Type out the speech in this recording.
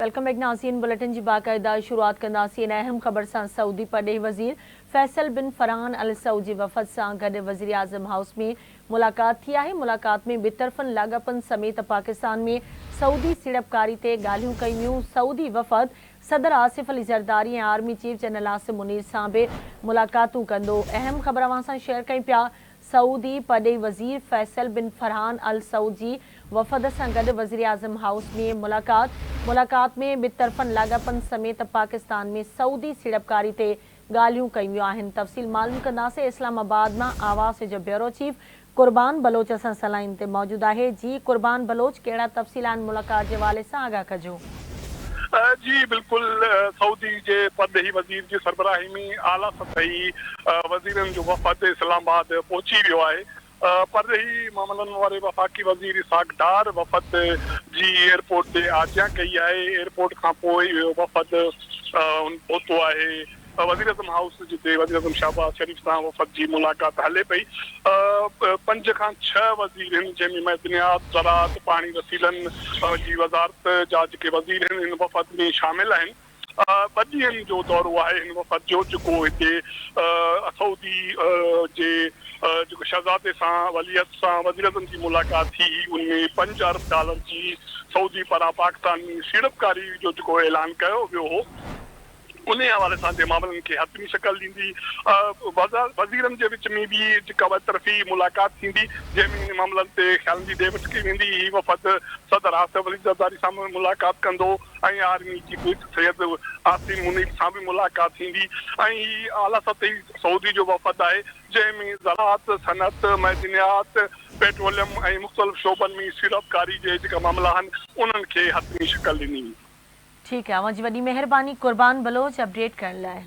Welcome back ناظرين bulletin جي باقاعده شروعات ڪنداسين اهم خبر سان سعودي پرڏيهي وزير فيصل بن فرحان السعود جي وفد سان گڏ وزيراعظم هائوس ۾ ملاقات ٿي آهي ملاقات ۾ ٻطرفن لاڳاپن سميت پاڪستان ۾ سعودي سيڙپڪاري تي ڳالهيون ڪيون ويون سعودي وفد صدر Asif Ali Zardari ۽ army chief general Asim Munir سان به ملاقاتون ڪندو. اهم خبر اوهان سان شيئر ڪيون پيا، سعودي پرڏيهي وزير فيصل بن فرحان السعود جي وفد سان گڏ وزيراعظم هائوس ۾ ملاقات، ملاقات ۾ ٻطرفن لاڳاپن سميت پاڪستان ۾ سعودي سيڙپڪاري تي ڳالهيون ڪيون ويون آهن. تفصيل معلوم ڪنداسين اسلام آباد مان آواز جو بيورو چيف قربان بلوچ اسان سان لائين تي موجود آهي جي قربان بلوچ ڪهڙا تفصيل آهن ملاقات جي حوالي سان آگاهه ڪجو. جي بلڪل سعودي جي پرڏيهي وزير جي سربراهي ۾ اعليٰ سطحي وزيرن جو وفد اسلام آباد پهچي ويو آهي. پرڏيهي معاملن واري وفاقي وزير اسحاق ڊار وفد جي ايئرپورٽ تي آجيان ڪئي آهي. ايئرپورٽ کانپوء اهو وفد پهتو آهي. وزيراعظم هائوس جتي وزيراعظم شهباز شريف سان وفد جي ملاقات هلي پئي. پنج کان ڇهه وزير هن جنهن ۾ معدنيات، زراعت، پاڻي وسيلن جي وزارت جا جيڪي وزير هن هن وفد ۾ شامل آهن. ٻه ڏينهن جو دورو آهي هن وفد جو جيڪو هتي سعودي جي جيڪو شهزادي سان ولي عهد سان وزيراعظم جي ملاقات ٿي هئي ان ۾ پنج ارب ڊالر جي سعودي پاران پاڪستان ۾ سيڙپڪاري جو جيڪو اعلان ڪيو ويو هو. انهي حوالي سان جي معاملن کي حتمي شڪل ڏيندي. وزيرن جي وچ ۾ به جيڪا ٻطرفي ملاقات ٿيندي جنهن ۾ انهن معاملن تي خيالن جي ڏي وٺ ڪئي ويندي. هي وفد صدر آصف علي زرداري سان به ملاقات ڪندو ۽ آرمي چيف سيد عاصم منير سان به ملاقات ٿيندي ۽ هي اعليٰ سطحي سعودي جو وفد آهي جنهن ۾ زراعت، صنعت، معدنيات، پيٽروليم ۽ مختلف شعبن ۾ سيڙپڪاري جي جيڪا معاملا آهن انهن کي حتمي شڪل ڏني ويندي. ٺيڪ آهي اوهان جي وڏي مهرباني قربان بلوچ اپڊيٽ ڪرڻ لاء.